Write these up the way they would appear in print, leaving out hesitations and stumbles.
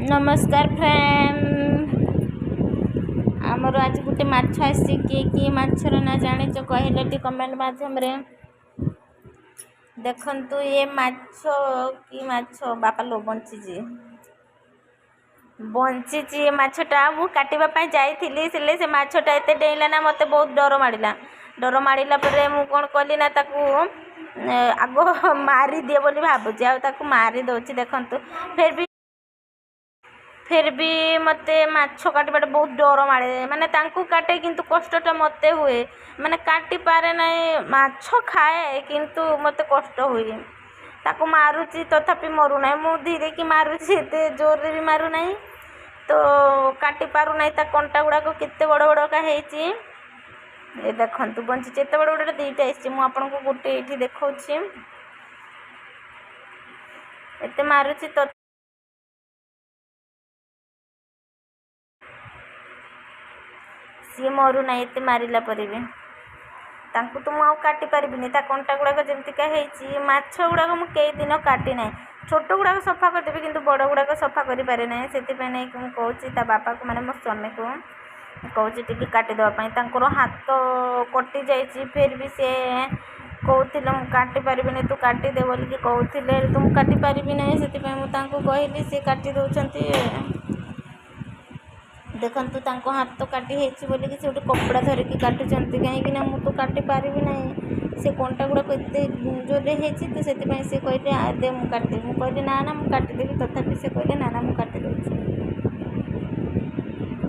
ନମସ୍କାର ଫ୍ରେଣ୍ଡ। ଆମର ଆଜି ଗୋଟେ ମାଛ ଆସିଛି। କିଏ କିଏ ମାଛର ନାଁ ଜାଣିଛ, କହିଲେ ଟିକେ କମେଣ୍ଟ ମାଧ୍ୟମରେ। ଦେଖନ୍ତୁ, ଏ ମାଛ କି ମାଛ? ବାପା ଲୋ, ବଞ୍ଚିଛି, ବଞ୍ଚିଛି ଏ ମାଛଟା। ମୁଁ କାଟିବା ପାଇଁ ଯାଇଥିଲି, ହେଲେ ସେ ମାଛଟା ଏତେ ଡେଇଁଲା ନା ମୋତେ ବହୁତ ଡର ମାଡ଼ିଲା। ଡର ମାଡ଼ିଲା ପରେ ମୁଁ କ'ଣ କଲି ନା, ତାକୁ ଆଗ ମାରିଦିଏ ବୋଲି ଭାବୁଛି ଆଉ ତାକୁ ମାରି ଦେଉଛି। ଦେଖନ୍ତୁ, ଫିର୍ ବି ମୋତେ ମାଛ କାଟିବାଟା ବହୁତ ଡର ମାଡ଼େ। ମାନେ ତାଙ୍କୁ କାଟେ, କିନ୍ତୁ କଷ୍ଟଟା ମୋତେ ହୁଏ। ମାନେ କାଟିପାରେ ନାହିଁ। ମାଛ ଖାଏ, କିନ୍ତୁ ମୋତେ କଷ୍ଟ ହୁଏ। ତାକୁ ମାରୁଛି, ତଥାପି ମରୁନାହିଁ। ମୁଁ ଧୀରେକି ମାରୁଛି, ଏତେ ଜୋରରେ ବି ମାରୁନାହିଁ, ତ କାଟି ପାରୁନାହିଁ। ତା କଣ୍ଟା ଗୁଡ଼ାକ କେତେ ବଡ଼ ବଡ଼କା ହେଇଛି। ଏ ଦେଖନ୍ତୁ, ବଞ୍ଚିଛି। ଏତେ ବଡ଼ ବଡ଼ଟା ଦୁଇଟା ଆସିଛି। ମୁଁ ଆପଣଙ୍କୁ ଗୋଟେ ଏଇଠି ଦେଖାଉଛି। ଏତେ ମାରୁଛି ତ ସିଏ ମରୁନାହିଁ, ଏତେ ମାରିଲା ପରେ ବି। ତାଙ୍କୁ ତ ମୁଁ ଆଉ କାଟି ପାରିବିନି, ତା କଣ୍ଟା ଗୁଡ଼ାକ ଯେମିତିକା ହେଇଛି। ମାଛ ଗୁଡ଼ାକ ମୁଁ କେଇ ଦିନ କାଟି ନାହିଁ। ଛୋଟ ଗୁଡ଼ାକ ସଫା କରିଦେବି, କିନ୍ତୁ ବଡ଼ ଗୁଡ଼ାକ ସଫା କରିପାରେ ନାହିଁ। ସେଥିପାଇଁ ନେଇକି ମୁଁ କହୁଛି ତା ବାପାକୁ, ମାନେ ମୋ ସ୍ୱାମୀକୁ କହୁଛି ଟିକେ କାଟିଦେବା ପାଇଁ। ତାଙ୍କର ହାତ କଟି ଯାଇଛି, ଫେର୍ ବି ସେ କହୁଥିଲେ ମୁଁ କାଟି ପାରିବିନି, ତୁ କାଟିଦେ ବୋଲିକି କହୁଥିଲେ। ତ ମୁଁ କାଟି ପାରିବି ନାହିଁ, ସେଥିପାଇଁ ମୁଁ ତାଙ୍କୁ କହିଲି, ସେ କାଟି ଦେଉଛନ୍ତି। ଦେଖନ୍ତୁ, ତାଙ୍କ ହାତ କାଟି ହେଇଛି ବୋଲିକି ସେ ଗୋଟେ କପଡ଼ା ଧରିକି କାଟୁଛନ୍ତି, କାହିଁକି ନା ମୁଁ ତ କାଟି ପାରିବି ନାହିଁ। ସେ କଣ୍ଟା ଗୁଡ଼ାକ ଏତେ ଜୋରରେ ହେଇଛି, ତ ସେଥିପାଇଁ ସେ କହିଲେ, ଦେ ମୁଁ କାଟିଦେବି। ମୁଁ କହିଲି, ନା ନା, ମୁଁ କାଟିଦେବି। ତଥାପି ସେ କହିଲେ, ନା ନା, ମୁଁ କାଟି ଦେଉଛି।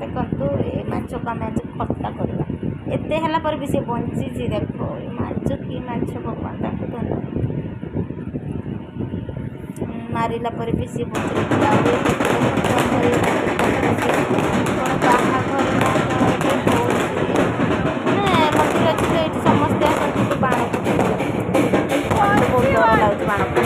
ଦେଖନ୍ତୁ, ଏ ମାଛକୁ ଆମେ ଆଜି ଖଟା କରିବା। ଏତେ ହେଲା ପରେ ବି ସେ ବଞ୍ଚିଛି। ଦେଖ, ଏ ମାଛ କି ମାଛ? ଭଗବାନ ତାଙ୍କୁ ଧନ୍ୟ। ମାରିଲା ପରେ ବି ସିଏ ବଞ୍ଚି। ଆଉ ଦେଖନ୍ତୁ, ଆମର ଏ ମନ୍ଦିର ପାଖରେ ସେ କ'ଣ ବାହାଘର ନା କ'ଣ ଗୋଟେ ହେଉଛି, ମାନେ ମନ୍ଦିର ଅଛି ତ ଏଇଠି ସମସ୍ତେ ଆସନ୍ତି, ତ ବାଣ ଫୁଟଉଛନ୍ତି। ମୋତେ ବହୁତ ଡର ଲାଗୁଛି ବାଣ।